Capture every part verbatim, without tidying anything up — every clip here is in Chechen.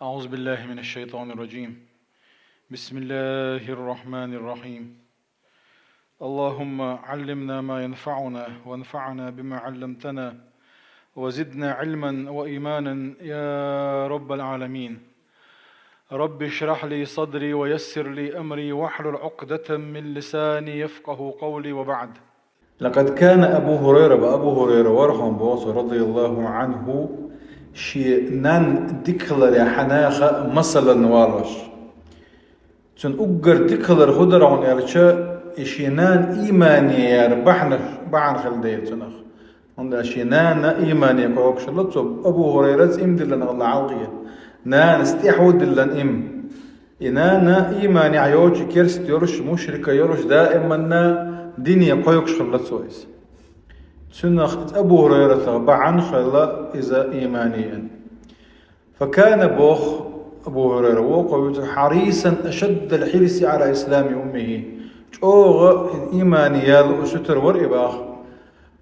أعوذ بالله من الشيطان الرجيم. بسم الله الرحمن الرحيم. اللهم علمنا ما ينفعنا وانفعنا بما علمتنا وزدنا علما وإيمانا يا رب العالمين. رب اشرح لي صدري ويسر لي أمري واحلل عقدة من لساني يفقه قولي وبعد. لقد كان أبو هريرة, ба Абу Гьурайра вар хьона боху, رضي الله عنه, шен нанна дикаллехь наха масалан валош. Цуьнан уггар дикалар хӀун дара хьуна аьлча, и шен нана иймане яр бахьана, бахьана хилла дела цунах. ХӀунда аьлча шен нана иймане кхойкхуш хилла цо, Абу Гьурайрас ийман диллина хилла хьалхе. Нанас тӀаьхьо диллина ийман. И нана ийманехь йоцуш, керста йолуш, мушрика йолуш, даиманна дине кхойкхуш хилла цо иза. Цунах иза Абу Гьурайратах бахьана хилла иза иймане ян. فكان, боху, Абу Гьурайра вокхо вуьйцу, حريصا أشد الحرص على إسلام أمه. ЧӀогӀа иймане яла сутара вара и боху.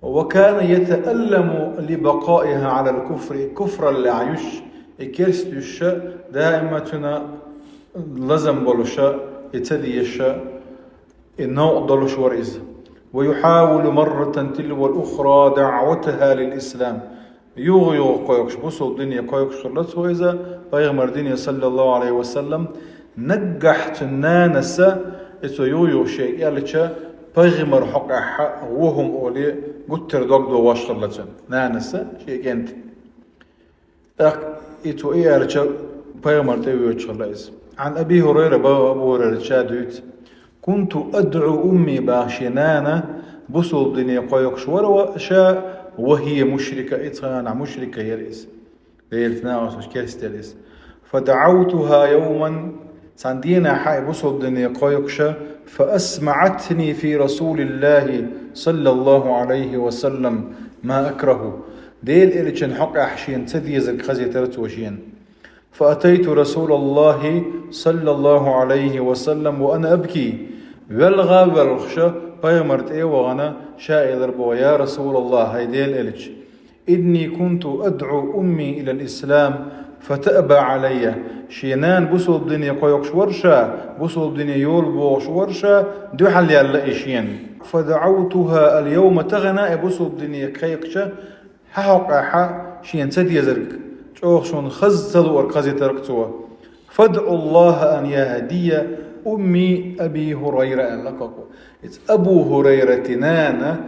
وكان يتألم لبقائها على الكفر, куфраллехь юьсуш, и керста юьсуш, даима цуьнан лазам болуш, и ца дезаш, и новкъа долуш вара иза. ويحاول مرة تلو الأخرى دعوتها للإسلام. Юха-юха кхойкхуш, бусалба дине кхойкхуш хилла цо иза, пайхамар дине, صلى الله عليه وسلم, наггахь цуьнан нанас, и цо юха-юха шега аьлча, пайхамар хьокъехь ву хӀума олий, гуттар дог дохош хилла цуьнан нанас шен кӀентан. ТӀаккха и цо и аьлча, пайхамар тӀе воьдуш хилла иза. عن أبي هريرة, боху Абу Гьурайрас дуьйцу: كنت أدعو أمي, боху, шен нана бусалба дине кхойкхуш вара ва-, ша, وهي مشركة, и цхьана мушрика яра иза. Делаца нахаца керста яра иза. فدعوتها يوما, цхьана дийнахь и бусалба дине кхойкхуш, فأسمعتني في رسول الله صلى الله عليه وسلم ما أكره. Делан элчанна хьокъехь шена ца дезарг хазийтира цо шена. فأتيت رسول الله صلى الله عليه وسلم وأنا أبكي. ВелгӀа а воьлхуш, пайхамар тӀе а вахана, ша элира боху: يا رسول الله, хӀай Делан элча, إني كنت أدعو أمي إلى الإسلام فتأبى علي. Шен нана бусалба дине кхойкхуш вара ша, бусалба дине йола бохуш вара ша, дуьхьал яьлла и шена. فدعوتها اليوم, тахана а бусалба дине кхайкхича, хьан хьокъехь шена ца дезарг, чӀогӀа шуна хаза ца луург хазийтарг цо. فادعوا الله أن يهدي أمي أبي هريرة, аьлла кхо. Иза Абу Гьурайрата нана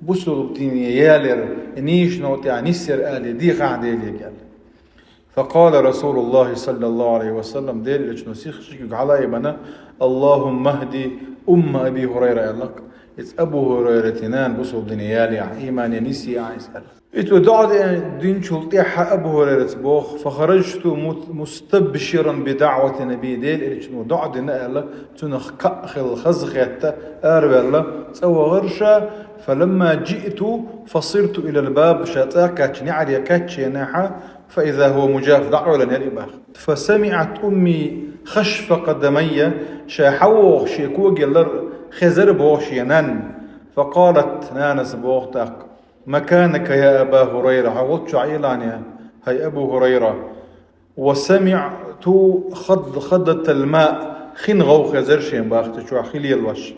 бусалба дине ялар, и нийсачу новкъа тӀехь нисъяр алий дехахь Деле аьлла. فقال رسول الله صلى الله عليه وسلم, Делан элчано сиха ши куьг хьалаайбина: اللهم اهد أم أبي هريرة, аьлла. Иза Абу Гьурайрата нана бусалба дине ялехь, иймане нисъехь иза аьлла. И цо доӀа динчул тӀаьхьа Абу Гьурайрас боху: فخرجت مت-, مستبشرا بدعوة النبي, Делан элчано доӀа дина аьлла, цунах кхаъ хилла, хаза хетта, араваьлла, цӀа вахара ша. فلما جئت فصرت إلى الباب, ша цӀа кхаьчча, неӀаре кхаьчча, فإذا هو مجاف, дӀакъевлина яра и боху. فسمعت أمي خشف قدمي, ша хьавогӀуш шен коган лар хезара боху шен нанна. فقالت, нанас боху тӀаккха: مكانك يا أبا هريرة, хьо волччохь Ӏелахь, хӀай Абу Гьурайра. وسمعت خضخضة الماء, хин гӀовгӀа хезара шена боху цу чохь хи лелош.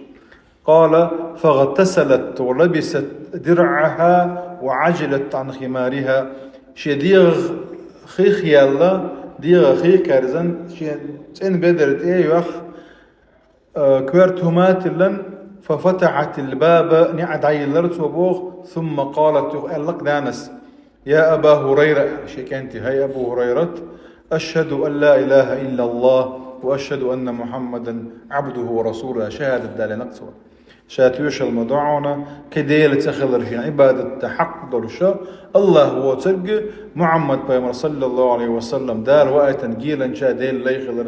قال: فاغتسلت ولبست درعها وعجلت عن خمارها. Шен дегӀах хих яьлла, дегӀах хих кхаьрзина, шен цӀена бедар тӀе а йоьхна, э, коьрта хӀума а тиллина, ففتحت الباب, неӀ дӀайиллира цо боху, ثم قالت, юха аьлла-кх нанас: يا أبا هريرة, шен кӀанте, хӀай Абу Гьурайрат, أشهد أن لا إله إلا الله وأشهد أن محمدا عبده ورسوله, шахӀадат далийна-кх цо. Ша тоьшалла ма до хьуна, кхин Дела ца хилар шена Ӏибадат дан хьакъ долуш, АллахӀ воцург, Мухьаммад пайхамар, саллаллаху Ӏалайхи ва саллам, Дала ваийтина геланча Делан лай хилар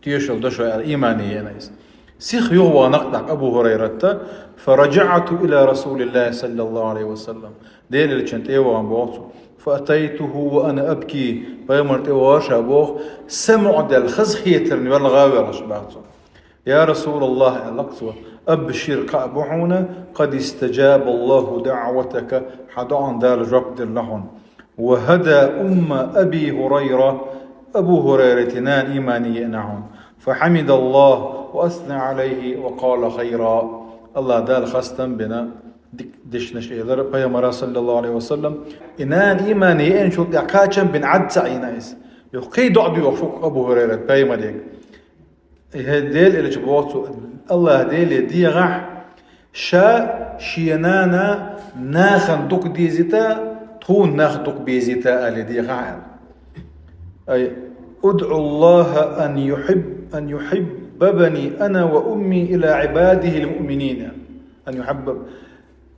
тоьшалла до шуна аьлла, иймане яьлла иза. Сиха юхавахана-кх тӀаккха Абу Хурайрат, فرجعت إلى رسول الله صلى الله عليه وسلم. Делан элчанна тӀе а вахана боху цо. فأتيته وأنا أبكي. Пайхамарна тӀе а вахара ша боху, самукъаделла, хазахетарна велла гӀа а воьлхуш боху цо. يا رسول الله, аьлла-кх цо, أبشر, кхаъ бу хьуна, قد استجاب الله دعوتك, хьан доӀанна Дала жоп делла хьуна. وهدى أم أبي هريرة, Абу Хурайрата нана иман яьннай хьона. فحمد الله وأثنى عليه وقال خيرا. Аллаха Дала хастам бина, дика дешнаш элира пайхамара, саллаллаху Ӏалайхи ва саллам. И нана иман яьнначул тӀехьагӀа кхачам бина Ӏад ца Ӏийна из. Юха кхы доӀа доьхуш ва Абу Хурайрата пайхамарга. Э, Даьла Элча боху цо, Аллаха Деле дехахь, ша шен нана нахана дукха дезийта, тхуна нах дукха безийта аьлла дехахь аьлла. أي ادعوا الله أن يحب، أن يحببني أنا وأمي إلى عباده المؤمنين. أن يحبب.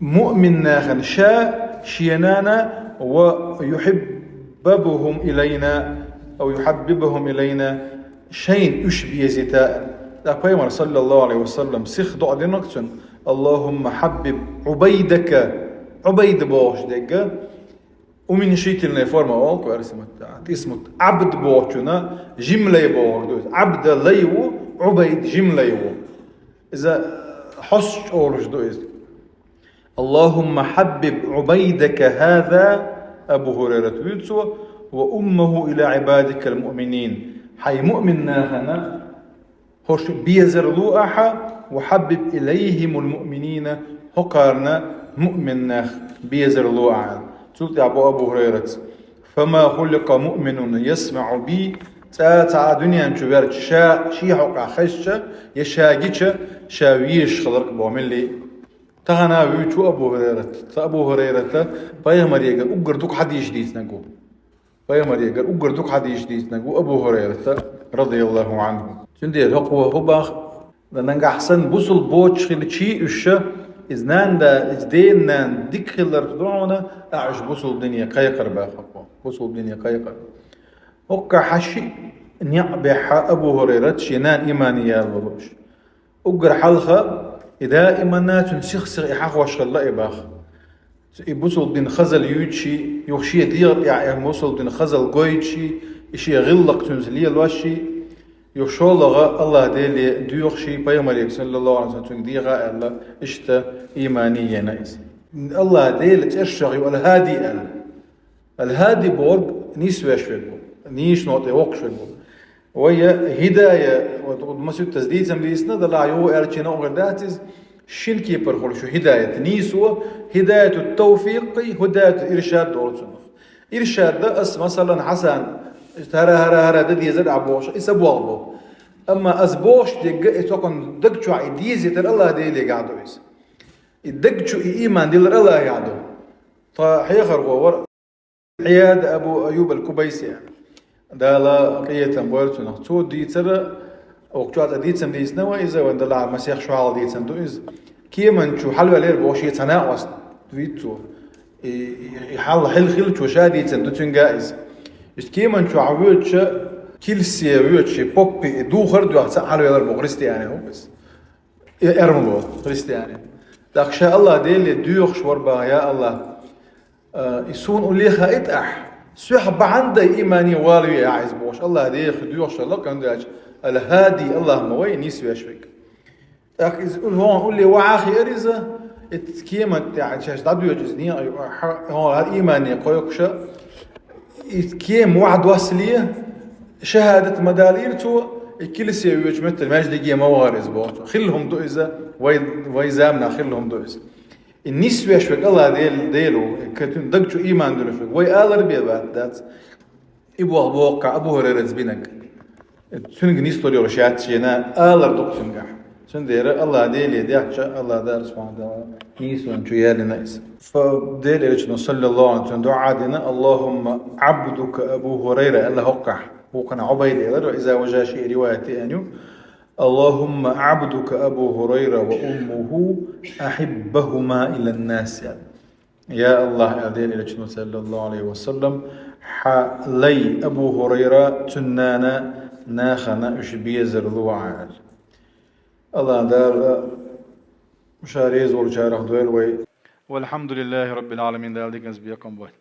Муъмин нахана ша, шен нана, ويحببهم إلينا، أو يحببهم إلينا, шайна уьш безийта. ТӀаккха пайхамара, саллаллаху Ӏалайхи ва саллам, сиха доӀа динарг цунна: اللهم حبب عبيدك, Ӏубайд бохуш дерг, уменьшительная форма олу кху эрсий маттахь, тӀе исму Ӏабд бохучунна жимлай бохуш ду иза. Ӏабд лай ву, Ӏубайд жимлай ву. Иза хьоьстуш олуш ду иза. اللهم حبب عبيدك هذا, Абу Хурайрата вуьйцу, وأمه إلى عبادك المؤمنين. Хьайн муъмин нахана хӀорш безар ло ахьа, وحبب إليهم المؤمنين, хӀокхарна муъмин нах безар ло ахьа. Цул тӀаьхьа бо Абу Хурайрата: فما خلق مؤمن يسمع بي, цкъа а цхьа а дуьнен чу верг ша шен хьокъехь хезча, я ша гича, ша везаш хиларг бо милли. Тахана вуьйцу Абу Хурайрат. Ца Абу Хурайрата пайхамарегара уггар дукха хьадисаш дийцинарг ву. Пайхамарегара уггар дукха хьадисаш дийцинарг ву Абу Хурайрата, радияллаху Ӏанху. Цундела хӀокхо хӀу бах, нагахь санна бусулба боцуш хилча уьш, иза нана да, иза дена нана дика хиларх ду хьуна, а уьш бусулба дине кхайкхар бах хӀокхо. Бусулба дине кхайкхар. ХӀокху хьан шиъ некъ бехьа Абу Хурайрат шен нана иман яьлла волуш. Уггар хьалха, и даиманна цуьнан сих-сиха и хьахош хилла и бах. И бусулба дин хазал юьйцуш, юха шен дегӀа тӀехь и бусулба дин хазал гойтуш, и шен гӀиллакх цуьнца лелош, юха шолгӀа Аллаха Деле доьхуш, пайхамаре, саллаллаху Ӏалайхи ва саллам, цуьнга деха аьлла, иштта иман яьнна иза. Аллаха Делан цӀершах ю Ал-ХӀади аьлла. Ал-ХӀади бохург нисвеш верг ву, нийсонан тӀе воккхуш верг ву. Вай я хӀидая, вот, вот маситтаза дийцам дийцина, далахь юха аьлча новкъа дац иза, шина кепара хуьлуш ю хӀидаят. Нийсо, хӀидаяту тавфикъ, хӀидаяту иршад долу цунах. Иршад дан ас, масалан, Хьасан, хӀара, хӀара, хӀара дан дезара ахь бохуш, и са болх бу. Амма ас бохуш дерг, и цхьаккха даг чохь и дезийтар Аллаха Делегахь ду иза. И даг чу и иман дилар Аллахехь ду. Тхан хьехархо вара Ӏияд Абу Айюб ал-Кубайси. Дала къинхетам бойла цунах. Цо дийцара, оха чохь цкъа дийцам дийцина вай иза, вайн далахь масех шо хьалха дийцина ду иза. Кеман чу хьалавелира бохуш шен цхьа накъост вуьйцу цо. И, и, и хьал хила хилча ша дийцина ду цуьнга иза. Иштта кеман чохь воьдуш, килсе воьдуш, поппи и духар а доьхна цхьаъ хьалавелира боху христиане хӀума иза. И эрмало христиане. ТӀаккха ша Аллаха Деле доьхуш вара баха: «Я Аллах, а, и суна уллехь хаийта ахь, соьх бахьана дай имане валаве ахь иза», — бохуш, Аллаха Деле доьхуш хилла, кхин даьлча, Ал-ХӀади Аллах ма вай, нисвеш верг. ТӀаккха иза хӀун улле вахьа хиира иза, и кеман тӀехь шаьш дӀадоьжу иза некъа, хьа-, хьо хӀара имане кхойкхуша, и кема вахьа доссале, шахӀадат ма далийра цо, и килсе воьдучу меттана маьждиге ма вахара иза боху цо. Хилла хӀума ду иза, вай, вай заманахь хилла хӀума ду иза. И нисвеш верг Аллах Дел-, Дела ву, и кхетуьнан даг чу иман долуш верг. Вай алар бен бац, дац. И боху боху Абу ХӀурайрас бинарг. Цуьнга нислур йолуш яц шена, алар ду-кх цуьнгахь. Цундела Аллах Деле дехча, Аллах Дала субхьанаху ва таӀала нийсонан чу ялина иза. Фа-, Делан Элчано, саллаллаху Ӏалайхи ва саллам, дуӀа дина: «Аллахумма Ӏабдука Абу ХӀурайра», аьлла хӀокхахь. Вукхана Ӏубайда элира, иза важа шиъ риваят тӀе аьлла ю. «Аллахумма Ӏабдука Абу ХӀурайра ва уммуху ахьиббахума илан-нас», аьлла. Я Аллах, аьлла Делан Элчано, саллаллаху Ӏалайхи ва саллам, хьан лай Абу ХӀурайра, цуьнан нана, нахана уьш безар ло ахьа, аьлла. Аллах Дала ша реза волчарах дойла вай. Валхьамдулиллахи Раббил Ӏаламин, Дала диканца бекхам бойла.